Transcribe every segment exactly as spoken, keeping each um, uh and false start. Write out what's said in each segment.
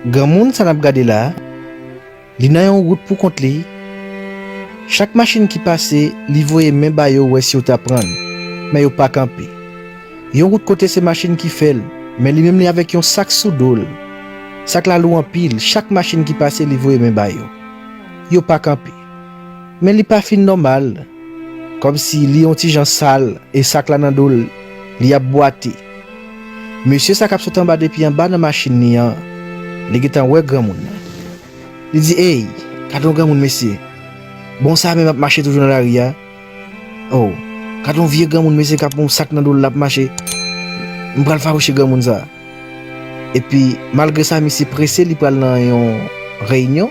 Granmoun sa n ap gade la a, li nan yon wout pou kont li. Chak machin ki pase, li voye men ba yo wè si yo ta pran l. Men yo pa kanpe. Yon wout kote se machin ki fè l, men li menm li avèk yon sak sou do l. Sak la lou anpil, chak machin ki pase, li voye men ba yo. Yo pa kanpe. Men li pa fin nòmal. Kòmsi li yon ti jan sal e sak la nan do l, li ap bwate. Mesye sa k ap sot anba depi anba nan machin li an, li gentan wè granmoun nan. Li di, "Ey, gade yon granmoun, mesye. Bon, sa menm ap mache toujou nan lari a. Oh, gade yon vye granmoun, mesye, k ap yon sak nan do l, l ap mache. M pral fawouche granmoun sa." Epi, malgre sa, misye prese, li pral nan yon reyinyon.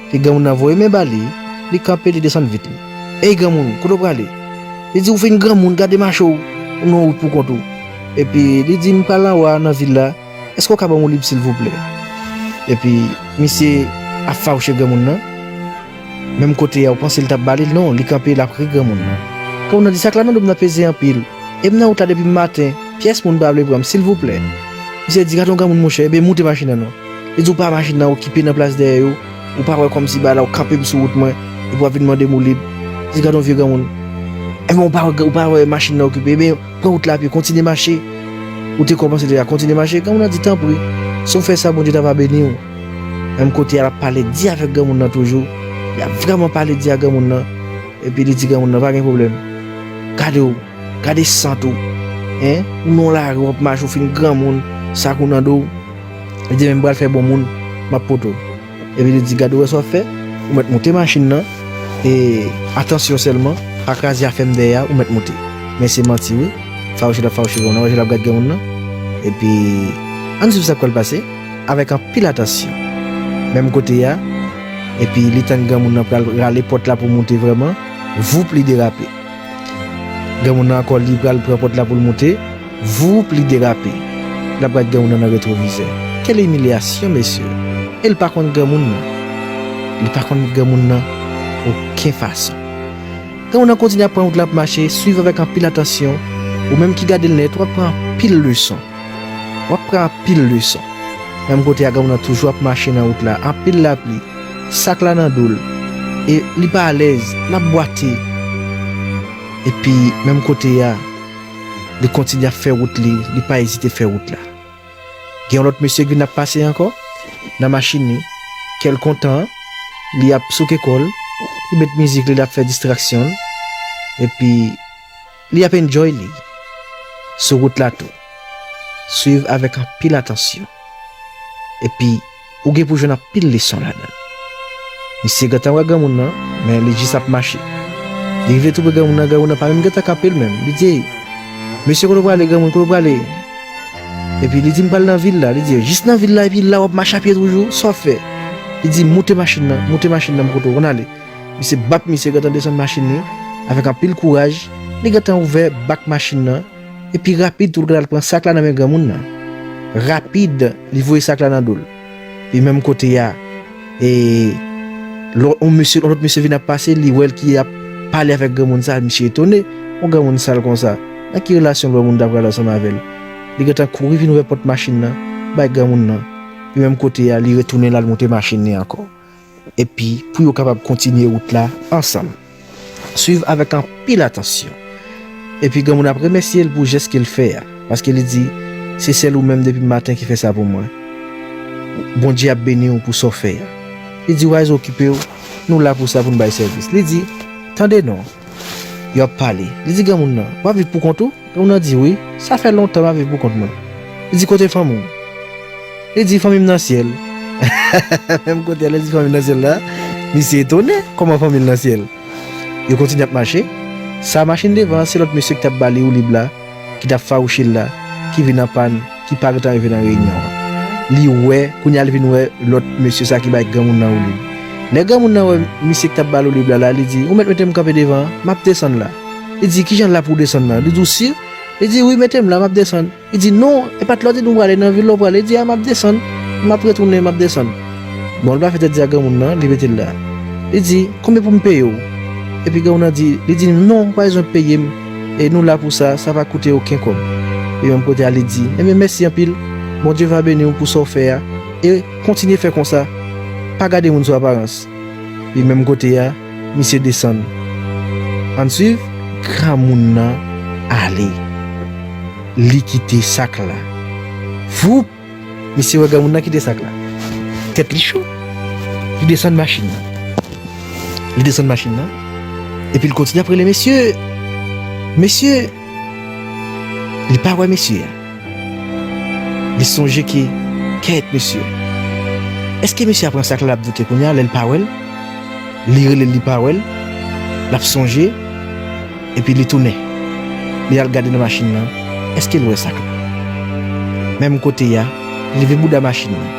Epi granmoun nan voye men ba li, li kanpe, li desann vit li. "Ey granmoun, kote w prale?" Li di, "Ou fin granmoun, gade mache w, ou nan wout pou kont ou." Epi li di, "M pral anwo a nan vil la, èske w ka ban m woulib silvouplè?" Epi misye ap fawouche granmoun nan. Menm kote a, ou panse l t ap ba li l? Non, li kanpe, l ap ri granmoun nan. Granmoun nan di, "Sak la nan do m nan peze anpil. E m nan wout la depi maten, pyès moun pa vle pran m, silvouplè." Misye di, "Gade yon granmoun, monchè, ebyen moute machin nan non." Li di, "Ou pa machin nan okipe nan plas dèyè yo, ou pa wè kòmsi bagay la ou kanpe m sou wout mwen, epi w ap vin mande m woulib." Li di, "Gade yon vye granmoun. Ebyen ou pa wè, ou pa wè machin nan okipe, ebyen pran wout la pye, kontinye mache. Ou te kòmanse deja, kontinye mache." Granmoun nan di, "Tanpri, si w fè sa, Bondye ta va beni w." Menm kote a, l ap pale di avèk granmoun nan toujou. Li ap vrèman pale di ak granmoun nan. Epi li di granmoun nan, "Pa gen pwoblèm. Gade w, gade sant ou. Hein? Ou nan lari, w ap mache, ou fin granmoun, sak ou nan do w." Li di, "Men m pral fè bon moun, m ap pote w." Epi li di, "Gade, ou wè sa w ap fè? Ou mèt moute machin nan, e atansyon sèlman, pa kraze afè m dèyè a, ou mèt moute." Men se manti wi. Fawouche l ap fawouche granmoun nan, wè jan l ap gad granmoun nan. Epi, ann swiv sa k pral pase avèk anpil atansyon. Menm kote a, epi li tann granmoun nan pral rale pòt la pou moute vrèman, voup, li derape. Granmoun nan ankò, li pral pran pòt la pou l moute, voup, li derape. L ap gad granmoun nan nan retwovizè. Kèl imilyasyon, mesye! E l pa konn granmoun nan. Li pa konn granmoun nan okenn fason. Granmoun nan kontinye ap pran wout la ap mache, swiv avèk anpil atansyon. Ou menm ki gade l nèt, w ap pran anpil leson. W ap pran anpil leson. Menm kote a, granmoun nan toujou ap mache nan wout la, anpil lapli, sak la nan do l, e li pa alèz, l ap bwate. Epi, menm kote a, li kontinye ap fè wout li, li pa ezite fè wout la. Gen yon lòt mesye ki vin ap pase ankò nan machin li, kè l kontan, li ap souke kò l, li met mizik li, l ap fè distraksyon l, epi li ap enjoy li sou wout la tou. Swiv avèk anpil atansyon. Epi, ou gen pou jwenn anpil leson ladan l. Misye gentan wè granmoun nan, men li jis ap mache. Li rive tou pre granmoun nan, granmoun nan pa menm gentan kanpe l menm. Li di, "Ey, mesye, kote w prale, granmoun, kote w prale?" Epi li di, "M pral nan vil la." Li di, "Jis nan vil la, epi la w ap mache apye toujou, sa w ap fè?" Li di, "Moute machin nan, moute machin nan, m pote w, ann ale." Misye bap, misye gentan desann machin li, avèk anpil kouraj, li gentan ouvè bak machin nan, epi rapid tou, l gentan al pran sak la nan men granmoun nan. Rapid, li voye sak la nan do l. Epi menm kote a, e, lò, yon mesye, yon lòt mesye vin ap pase, li wè l ki ap pale avèk granmoun sa, misye etone. Yon granmoun sal konsa, nan ki relasyon lòt moun ta pral ansanm avè l? Li gentan kouri vin ouvè pòt machin nan, bay granmoun nan. Epi menm kote a, li retounen l al moute machin li ankò. Epi, pou yo kapab kontinye wout la ansanm. Swiv avèk anpil atansyon. Epi granmoun ap remèsye l pou jès ke l fè a, paske li di, "Se sèl ou menm depi maten ki fè sa pou mwen. Bondye ap beni w pou sa w fè a." Li di, "Wise, okipe w, nou la pou sa, pou n bay sèvis." Li di, "Tande non." Yo ap pale. Li di granmoun nan, "W ap viv pou kont ou?" Granmoun nan di, "Wi, sa fè lontan m ap viv pou kont mwen." Li di, "Kote fanmi w?" Li di, "Fanmi m nan syèl." Menm kote a, lè l di fanmi l nan syèl la, misye etone, kòman fanmi l nan syèl? Yo kontinye ap mache. Sa machin devan an, se lòt mesye ki t ap ba li woulib la, ki t ap fawouche l la, ki vin an pàn, ki pa gentan rive nan reyinyon an. Li wè, kounye a l vin wè lòt mesye sa ki bay granmoun nan woulib. Lè granmoun nan wè misye ki t ap ba l woulib la, la, li di, "Ou mèt mete m kanpe devan an, m ap desann la." Li di, "Kijan la pou w desann la?" Li di, "Ou si?" Li di, "Wi, mete m la, m ap desann." Li di, "Non, e pa t lè w di nou prale nan vil la w prale?" Li di, "A, m ap desann. M ap retounen, m ap desann." Bon, li pa fè tèt di ak granmoun nan, li mete l la. Li di, "Konbyen pou m peye w?" Epi granmoun nan di, li di, "Non, ou pa bezwen peye m. E nou la pou sa, sa pa koute okenn kòb." Epi menm kote a, li di, "Ebyen, mèsi anpil. Bondye va beni w pou sa w fè a." E kontinye fè konsa. Pa gade moun sou aparans. Epi menm kote a, misye desann. Ann swiv, granmoun nan ale. Li kite sak la. Voup! Misye wè granmoun nan kite sak la. Tèt li cho. Li desann machin nan. Li desann machin nan. Epi l kontinye ap rele mesye. Mesye. Li pa wè mesye a. Li sonje ke, kèt mesye. Èske mesye a pran sak la, l ap doute kounye a, lè l pa wè l? Li rele l, li pa wè l. L ap sonje. Epi li tounen. Li al gade nan machin nan. Èske l wè sak la? Menm kote a, li leve bouda machin nan.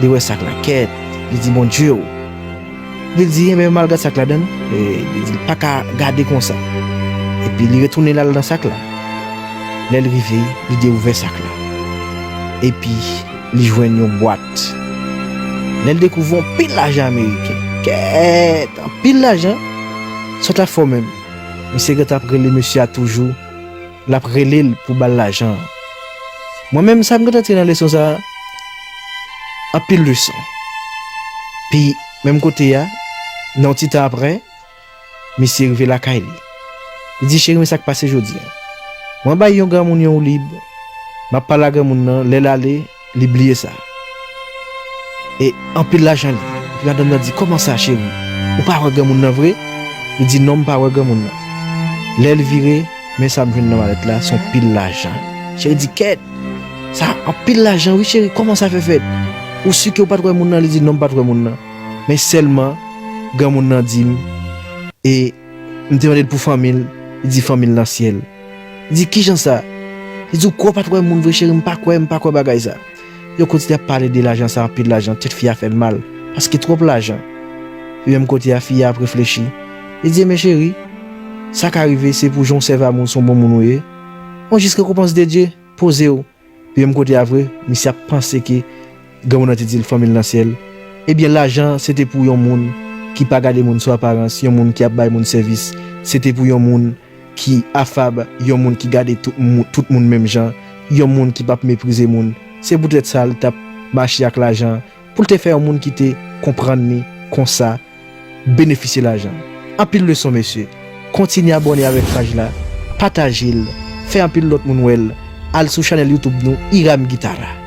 Li wè sak la. Kèt. Li di, Bondye o. Epi l di, enben, m al gad sak ladann. E, li di, l pa ka gade konsa. Epi li retounen l al nan sak la. Lè l rive, li deouvè sak la. Epi li jwenn yon bwat. Lè l dekouvri yon pil lajan ameriken. Kèt, anpil lajan. Sa w t ap fè w menm? Misye gentan ap rele mesye a toujou. L ap rele l pou ba l lajan an. Mwen menm, sa m gentan tire nan leson sa a, anpil leson. Pi, menm kote a, nan yon ti tan aprè, misye rive lakay li. Li di, cheri, men sa k pase jodi a. Mwen bay yon granmoun yon woulib. M ap pale a granmoun nan, lè l ale, li bliye sa. E anpil lajan li. Epi madanm nan di, kòman sa, cheri? Ou pa wè granmoun nan vre? Li di, non, m pa wè granmoun nan. Lè l vire, men sa m jwenn nan malèt la, se yon pil lajan. Cheri di, kèt! Sa anpil lajan, wi, cheri, kòman sa fè fèt? Ou si ke ou pa t wè moun nan? Li di, non, m pa t wè moun nan. Men sèlman, granmoun nan di m, e m te mande l pou fanmi l, li di fanmi l nan syèl. Li di, kijan sa? Li di, ou kwè w pa t wè moun vre, cheri, m pa kwè, m pa kwè bagay sa. Yo kontinye ap pale de lajan sa, anpil lajan, tèt fi a fè l mal, paske twòp lajan. Epi menm kote a, fi a ap reflechi. Li di, men cheri, sa ka rive, se pou jan w sèvi a moun, se yon bon moun ou ye. On jis rekonpans de Dye, poze w. Epi menm kote a vre, misye ap panse ke granmoun nan te di l fanmi l nan syèl. Ebyen, lajan, se te pou yon moun ki pa gade moun sou aparans, yon moun ki ap bay moun sèvis. Se te pou yon moun ki afab, yon moun ki gade tout moun, tout moun menm jan, yon moun ki p ap meprize moun. Se poutèt sa l t ap mache ak lajan, pou l te fè yon moun ki te konprann li konsa, benefisye lajan. Anpil leson, mesye. Kontinye abòne avèk paj la, pataje l, fè anpil lòt moun wè l. Al sou chanèl YouTube nou, Hiram Guitarra.